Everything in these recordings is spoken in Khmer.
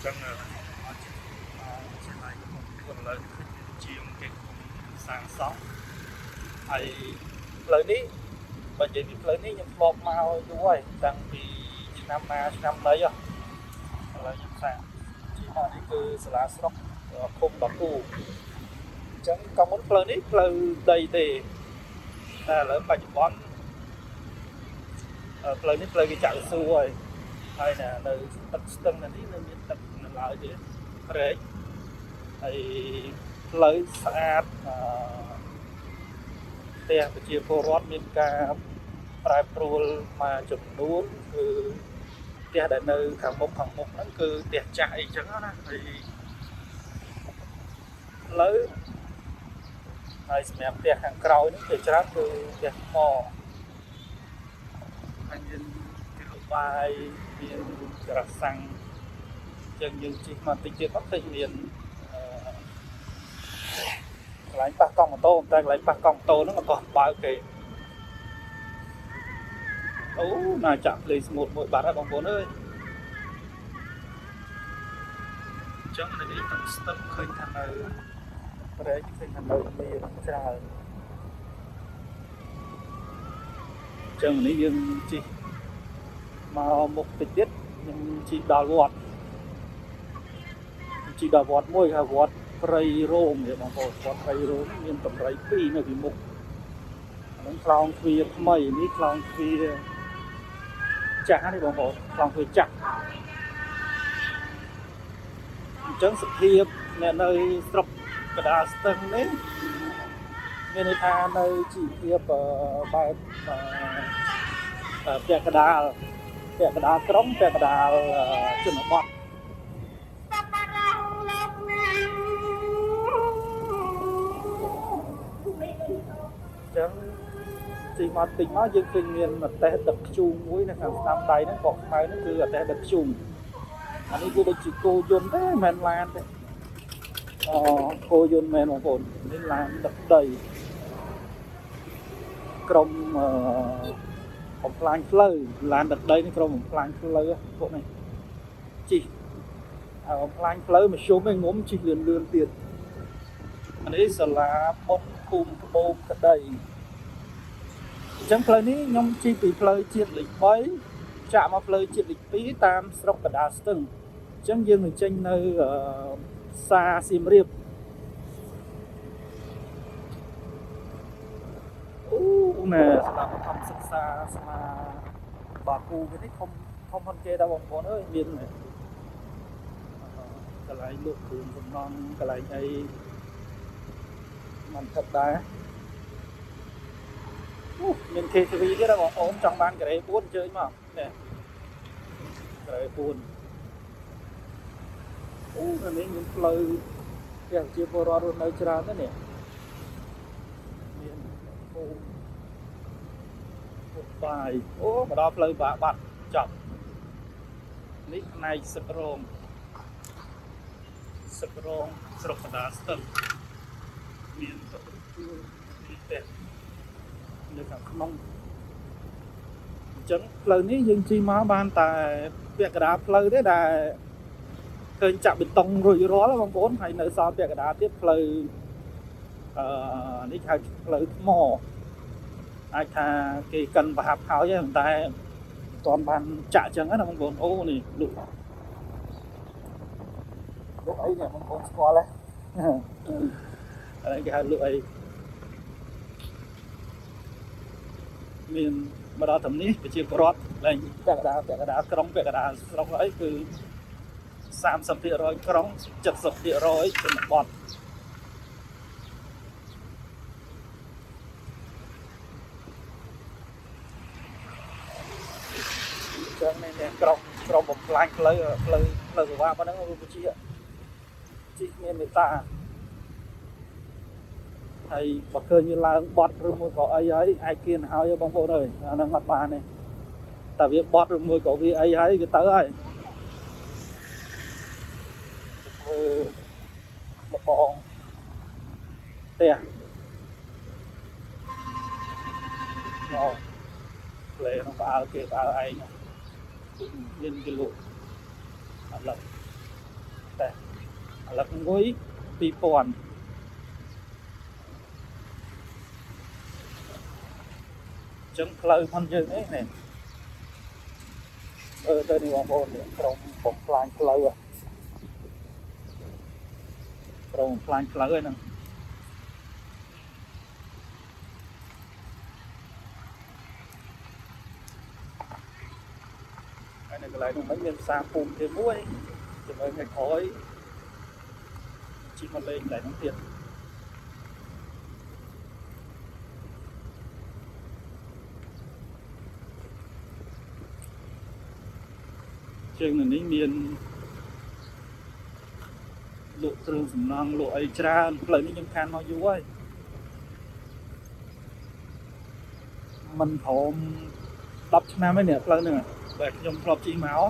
ចឹងអត់ជាជាឡៃកំពុងធ្វើឥឡូវឃើញមានជាងគេកំពុងសាងសង់ហើយផ្លូវនេះបើនិយាយពីផ្លូវនេះខ្ញុំធ្លាប់មកយូរហើយតាំងពីឆ្នាំណាឆ្នាំណីហ៎ឥឡូវខ្ញុំសាកជិះមកនេះគឺសាលាស្រុកឃុំបាគូអញ្ចឹងក៏មុនផ្លូវនេះផ្លូវដីទេតែឥឡូវបច្ចុប្បន្នផ្លូវនេះផ្លូវគេចាក់កស៊ូហើយហើយណានៅទឹកស្ទឹងនេះនៅមានទឹកនៅឡើយទេព្រែកហើយផ្លូវស្អាតអឺផ្ទះប្រជាពលរដ្ឋមានការប្រែប្រួលមួយចំនួនគឺផ្ទះដែលនៅខាងមុខខាងមុខហ្នឹងគឺផ្ទះចាស់អីចឹងណាហើយផ្លូវហើយសម្រាប់ផ្ទះខាងក្រោយហ្នឹងគឺច្រើនគឺផ្ទះថ្មហើយមានគីឡូបាយមានក្រាសាំងចឹងយើងជិះមកតិចទៀតមកឃើញមានអឺកន្លែងប៉ះកង់ម៉ូតូតែកន្លែងប៉ះកង់ម៉ូតូហ្នឹងអត់បើកទេអូណាចាក់ភ្លេងស្ងួតមួយបាត់ហើយបងប្អូនអើយអញ្ចឹងនៅនេះទឹកស្ទឹងឃើញថានៅព្រែកឃើញថានៅមានច្រើនអញ្ចឹងនេះយើងជិះមកមុខតិចទៀតខ្ញុំជិះដល់វត្តជិះដល់វត្តមួយហៅវត្តព្រៃរោមនេះបងប្អូនវត្តព្រៃរោមមានតម្រៃពីរនៅពីមុខអាហ្នឹងខ្លោងទ្វារថ្មីនេះខ្លោងទ្វារចាស់នេះបងប្អូនខ្លោងទ្វារចាស់អញ្ចឹងសភាពអ្នកនៅស្រុកកដាលស្ទឹងនេះមានន័យថានៅជីវភាពបែបពាក់កដាលពាក់កដាលក្រុងពាក់កដាលជនបទអញ្ចឹងជិះមកតិចមកយើងឃើញមានម្ទេសដឹកធ្យូងមួយនៅខាងស្ដាំដៃហ្នឹងពណ៌ខ្មៅហ្នឹងគឺម្ទេសដឹកធ្យូងអានេះគឺដូចជាគោយន្តទេមិនមែនឡានទេអូគោយន្តមែនបងប្អូននេះឡានដឹកដីក្រុមអឺបំផ្លាញផ្លូវឡានដឹកដីនេះក្រុមបំផ្លាញផ្លូវពួកនេះជិះបំផ្លាញផ្លូវមធ្យមឯងងុំជិះលឿនលឿនទៀតអានេះសាលាបុតភូមិត្បូងក្តីអញ្ចឹងផ្លូវនេះខ្ញុំជិះពីផ្លូវជាតិលេខ3ចាក់មកផ្លូវជាតិលេខ2តាមស្រុកកដាលស្ទឹងអញ្ចឹងយើងនឹងចេញនៅផ្សារសៀមរាបអូណែស្ដាប់ធម្មសិក្សាស្មាបាគូវានេះធំធំហន់គេដែរបងប្អូនអើយមានកន្លែងលក់គ្រឿងសំណង់កន្លែងអីមិនទឹកដែរអូមាន KTV ទៀតដែរបងប្អូនចង់បានការ៉េ4អញ្ជើញមកនេះការ៉េ4អូនៅនេះមានផ្លូវផ្ទះជាពលរដ្ឋរស់នៅច្រើនណាស់នេះមានភូមិពុកបាយអូមកដល់ផ្លូវបាក់បាត់ចប់នេះផ្នែកសឹករងសឹករងស្រុកកដាលស្ទឹងមានទទួលមានផ្ទះនៅខាងក្នុងអញ្ចឹងផ្លូវនេះយើងជិះមកបានតែពាក់កណ្ដាលផ្លូវទេដែលឃើញចាក់បេតុងរួចរាល់បងប្អូនហើយនៅសល់ពាក់កណ្ដាលទៀតផ្លូវអឺនេះហៅផ្លូវថ្មអាចថាគេកិនប្រហាប់ហើយប៉ុន្តែមិនទាន់បានចាក់អញ្ចឹងណាបងប្អូនអូនេះលក់លក់អីនេះបងប្អូនស្គាល់ទេអានេះគេហៅលក់អីមានមកដល់ត្រឹមនេះប្រជាពលរដ្ឋឡើងពាក់កណ្ដាលពាក់កណ្ដាលក្រុងពាក់កណ្ដាលស្រុកអីគឺ30%ក្រុង70%ជនបទចឹងនេះក្រុមក្រុមបំផ្លាញផ្លូវផ្លូវផ្លូវសវ៉ាប៉ុណ្ណឹងវាជាជិះមានមេត្តាហើយបើឃើញវាឡើងបត់ឬមួយក៏អីហើយអាចគៀនហើយបងប្អូនអើយអាហ្នឹងអត់បានទេតែវាបត់ឬមួយក៏វាអីហើយវាទៅហើយធ្វើលបងផ្ទះមកផ្លែក្នុងផ្អើលគេផ្អើលឯងមានគីឡូអត់ឡើយ តែឥឡូវងុយ2000ចឹងផ្លូវផងយើងនេះនេះអឺទៅនេះបងប្អូននេះក្រុមបំផ្លាញផ្លូវក្រុមបំផ្លាញផ្លូវហ្នឹង ហើយនៅកន្លែងនោះមិនមានផ្សារភូមិទេមួយជាមួយថ្ងៃក្រោយជិះមកលេងកន្លែងនោះទៀត ជើងនៅនេះមានលក់គ្រឿងសំណង់លក់អីច្រើនផ្លូវនេះខ្ញុំខានមកយូរហើយមិនព្រម10ឆ្នាំហើយនេះផ្លូវហ្នឹងដែលខ្ញុំធ្លាប់ជិះមក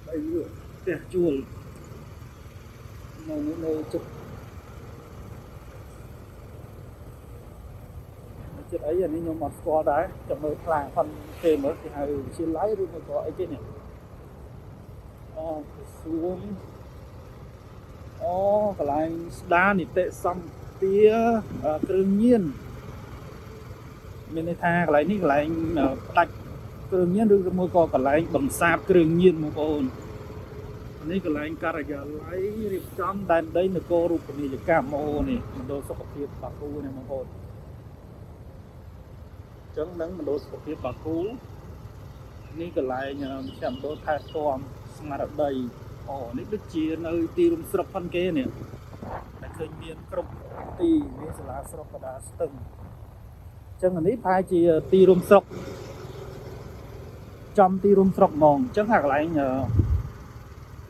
បីលក់ផ្ទះជួលនៅនេះនៅជិតចិត្តអីអានេះខ្ញុំអត់ស្គាល់ដែរចាំមើលផ្លាកផិនគេមើលគេហៅវិទ្យាល័យឬមួយក៏អីគេនេះអូក្រសួងអូកន្លែងស្ដារនីតិសម្បទាគ្រឿងញៀនមានន័យថាកន្លែងនេះកន្លែងផ្ដាច់គ្រឿងញៀនឬមួយក៏កន្លែងបន្សាបគ្រឿងញៀនបងប្អូននេះកន្លែងការិយាល័យរៀបចំដែនដីនគររូបនីយកម្មអូនេះមណ្ឌលសុខភាពបាគូនេះបងប្អូនចឹងនឹងមណ្ឌលសុខភាពបាគូនេះកន្លែងមជ្ឈមណ្ឌលថែទាំស្មារតីអូនេះដូចជានៅទីរួមស្រុកផិនគេនេះតែឃើញមានគ្រប់ទីមានសាលាស្រុកកដាស្ទឹងចឹងអានេះប្រហែលជាទីរួមស្រុកចំទីរួមស្រុកហ្មងចឹងអាកន្លែង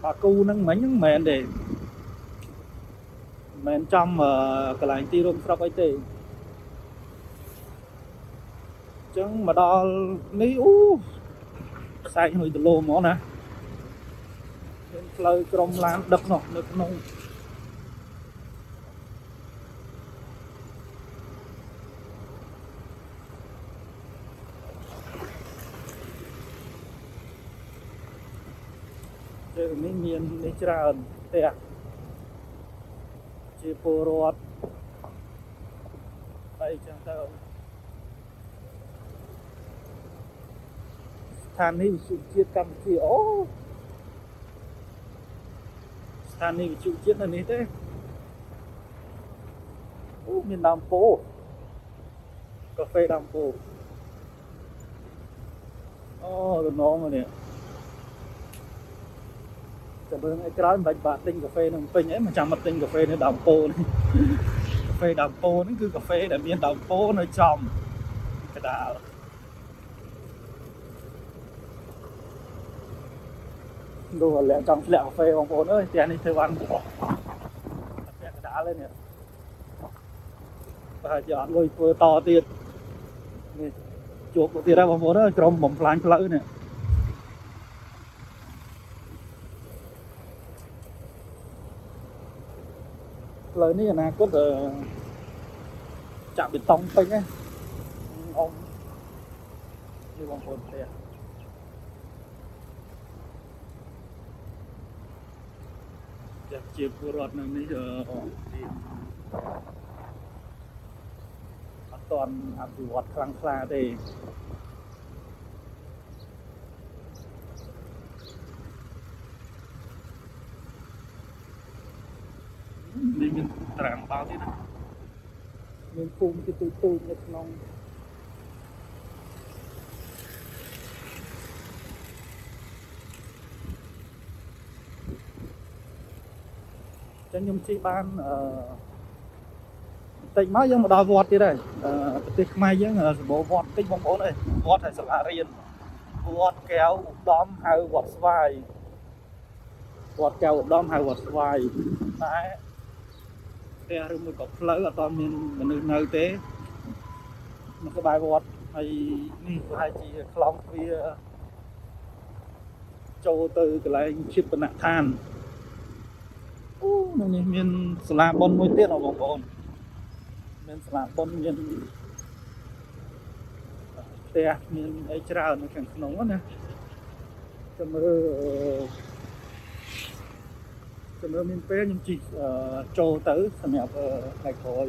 បាគូហ្នឹងមិញហ្នឹងមិនមែនទេមិនមែនចំកន្លែងទីរួមស្រុកអីទេចឹងមកដល់នេះអូផ្សែងហុយគីឡូហ្មងណាមានផ្លូវក្រុមឡានដឹកនោះនៅក្នុងជើងនេះមាននេះច្រើនផ្ទះជាពលរដ្ឋអីចឹងទៅស្ថានីយ៍វិទ្យុជាតិកម្ពុជាអូស្ថានីយ៍វិទ្យុជាតិនៅនេះទេអូមានដើមពោកាហ្វេដើមពោអូតំណងនេះចាំមើលថ្ងៃក្រោយមិនបាច់បាក់ទិញកាហ្វេនឹងពេញអីមិនចាំមកទិញកាហ្វេនៅដើមពោនេះកាហ្វេដើមពោហ្នឹងគឺកាហ្វេដែលមានដើមពោនៅចំកដាល ដូរលាក់ចង់ធ្លាក់កាហ្វេបងប្អូនអើយផ្ទះនេះធ្វើបានពាក់កដាលទេនេះប្រហែលជាអត់លុយធ្វើតទៀតនេះជួបទៀតហើយបងប្អូនអើយក្រុមបំផ្លាញផ្លូវនេះផ្លូវនេះអនាគតចាក់បេតុងពេញហ្នឹងអ៊ំនេះបងប្អូនផ្ទះជាពលរដ្ឋនៅនេះអត់ទាន់អភិវឌ្ឍខ្លាំងក្លាទេនេះមានត្រាំបាល់ទៀតណាមានភូមិទីទូចៗនៅក្នុងចឹងខ្ញុំជិះបានអឺបន្តិចមកយើងមកដល់វត្តទៀតហើយប្រទេសខ្មែរយើងសម្បូរវត្តតិចបងប្អូនអើយវត្តហើយសាលារៀនវត្តកែវឧត្តមហៅវត្តស្វាយវត្តកែវឧត្តមហៅវត្តស្វាយតែផ្ទះឬមួយក៏ផ្លូវអត់ទាន់មានមនុស្សនៅទេនៅក្បែរវត្តហើយនេះប្រហែលជាខ្លងទ្វារចូលទៅកន្លែងឈិបនដ្ឋានអូនៅនេះមានសាលាបុណ្យមួយទៀតបងប្អូនមានសាលាបុណ្យមានផ្ទះមានអីច្រើននៅខាងក្នុងណា ចាំមើលចាំមើលមានពេលខ្ញុំជិះចូលទៅសម្រាប់ថ្ងៃក្រោយ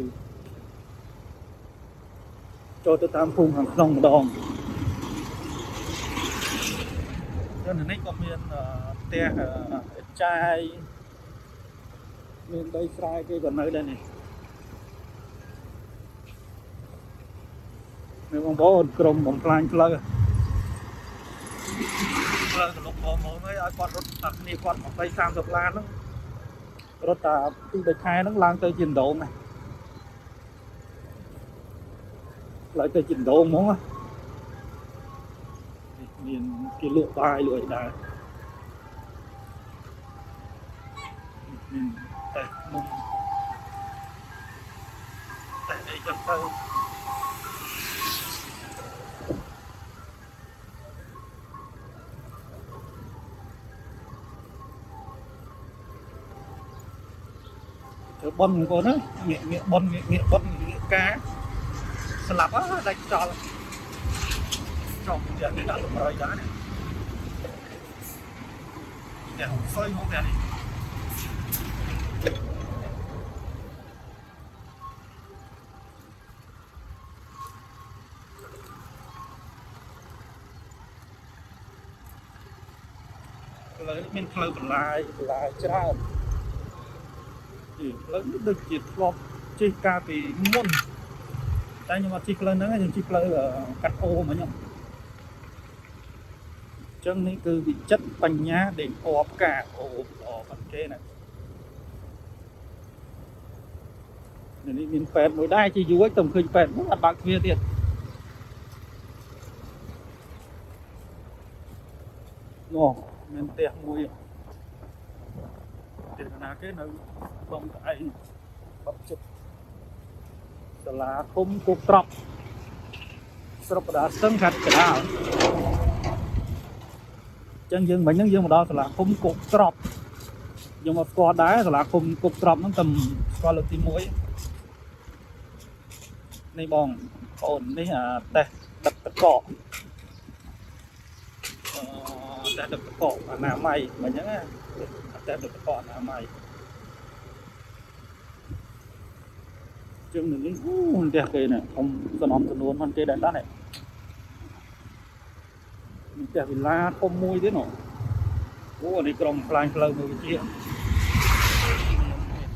ចូលទៅតាមភូមិខាងក្នុងម្ដងនៅនេះក៏មានផ្ទះចាយមានដីស្រែគេក៏នៅដែរនេះមានបងប្អូនក្រុមបំផ្លាញផ្លូវផ្លូវកលុកបងប្អូនអើយឲ្យគាត់រត់តាគ្នាគាត់20 30ឡានហ្នឹងរត់តាពី3ខែហ្នឹងឡើងទៅជាដងណាឡើងទៅជាដងហ្មងនេះមានគេលក់បាយលក់អីដែរមានតែមុំតែអីចឹងទៅធ្វើប៉ុនបងប្អូនណាងាកងាកប៉ុនងាកងាកប៉ុនងាកការស្លាប់ដាច់ចោលចង់យ៉ាងនេះដាក់លំរយដែរនេះសយមកនេះផ្លូវនេះមានផ្លូវបន្លាយបន្លាយច្រើនផ្លូវនេះដូចជាធ្លាប់ជិះកាលពីមុនតែខ្ញុំអត់ជិះផ្លូវហ្នឹងខ្ញុំជិះផ្លូវកាត់អូមកខ្ញុំអញ្ចឹងនេះគឺវិចិត្របញ្ញាដេកអបកាអូល្អប៉ុនគេណានេះមានពេទ្យមួយដែរជិះយូរទៅឃើញពេទ្យមួយអត់បើកទ្វារទៀតនោះមានផ្ទះមួយផ្ទះណាគេនៅបងក្អែងបាត់ចិត្តសាលាឃុំគោកត្រប់ស្រុកកណ្ដាលស្ទឹងខេត្តកណ្ដាលអញ្ចឹងយើងមិញហ្នឹងយើងមកដល់សាលាឃុំគោកត្រប់ខ្ញុំអត់ស្គាល់ដែរសាលាឃុំគោកត្រប់ហ្នឹងតែស្គាល់លើកទី1នេះបងប្អូននេះអាតេសដឹកតកកតែដឹកតកកអនាម័យមិនអញ្ចឹងណាតែដឹកតកកអនាម័យជាងនេះអូផ្ទះគេនេះធំសំណំចំនួនហ្នឹងគេដែរតានេះមានផ្ទះវិឡាធំមួយទៀតនោះអូនេះក្រុមផ្លាញផ្លូវមួយវិជាមេ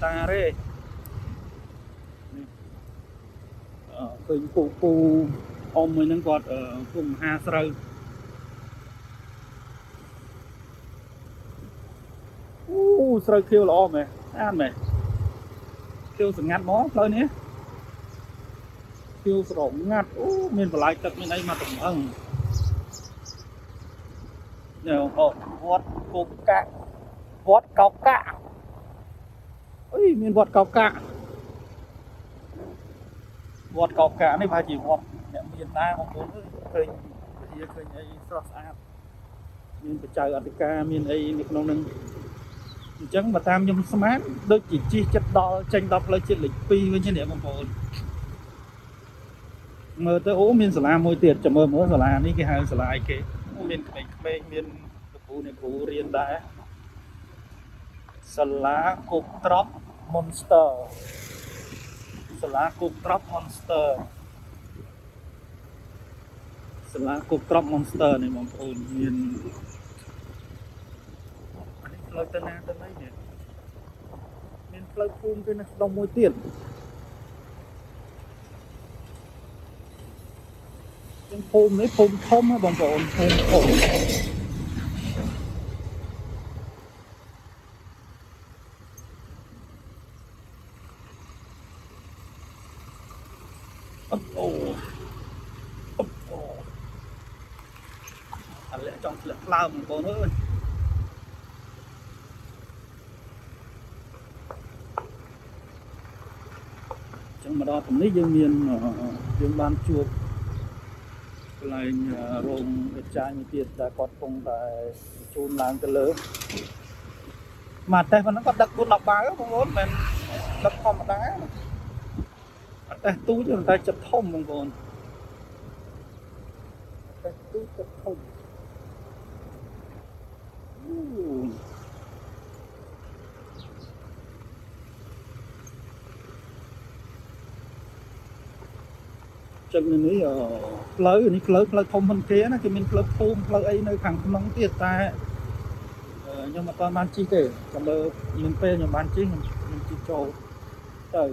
តារេនេះឃើញពូពូអ៊ំមួយហ្នឹងគាត់ពុំមហាស្រូវអូស្រូវខៀវល្អមែនស្អាតមែនខៀវស្ងាត់ហ្មងផ្លូវនេះខៀវស្រងាត់អូមានបន្លាយទឹកមានអីមកទំហឹងនេះបងប្អូនវត្តគោកកាក់វត្តកោកាក់អុយមានវត្តកោកាក់វត្តកោកាក់នេះប្រហែលជាវត្តអ្នកមានដែរបងប្អូនឃើញវិហារឃើញអីស្រស់ស្អាតមានបច្ចៅអធិការមានអីនៅក្នុងនឹងអញ្ចឹងបើតាមខ្ញុំស្មានដូចជាជិះចិត្តដល់ចេញដល់ផ្លូវជាតិលេខ2វិញនេះបងប្អូនមើលទៅអូមានសាលាមួយទៀតចាំមើលមើលសាលានេះគេហៅសាលាអីគេមានក្មេងៗមានលោកគ្រូអ្នកគ្រូរៀនដែរសាលាគោកត្រប់ Monster សាលាគោកត្រប់ Monster សាលាគោកត្រប់ Monster នេះបងប្អូនមានអានេះផ្លូវទៅណាទៅណីនេះមានផ្លូវភូមិគេនៅក្នុងមួយទៀតជាងភូមិនេះភូមិធំហ៎បងប្អូនភូមិធំអូអូអាលាក់ចង់ធ្លាក់ផ្លើមបងប្អូនអើយចឹងមកដល់តំនេះយើងមានយើងបានជួបកន្លែងរោងវិចារមួយទៀតដែលគាត់កំពុងតែជូនឡើងទៅលើមកតេះប៉ុណ្ណឹងគាត់ដឹក4 10បាវបងប្អូនមិនដឹកធម្មតាអត់តេះទូចតែចិត្តធំបងប្អូនតេះទូចចិត្តធំ ចឹងនេះអឺផ្លូវនេះផ្លូវផ្លូវធំមិនគេណាគេមានផ្លូវភូមិផ្លូវអីនៅខាងក្នុងទៀតតែខ្ញុំអត់ទាន់បានជិះទេចាំមើលមានពេលខ្ញុំបានជិះខ្ញុំខ្ញុំជិះចូលទៅ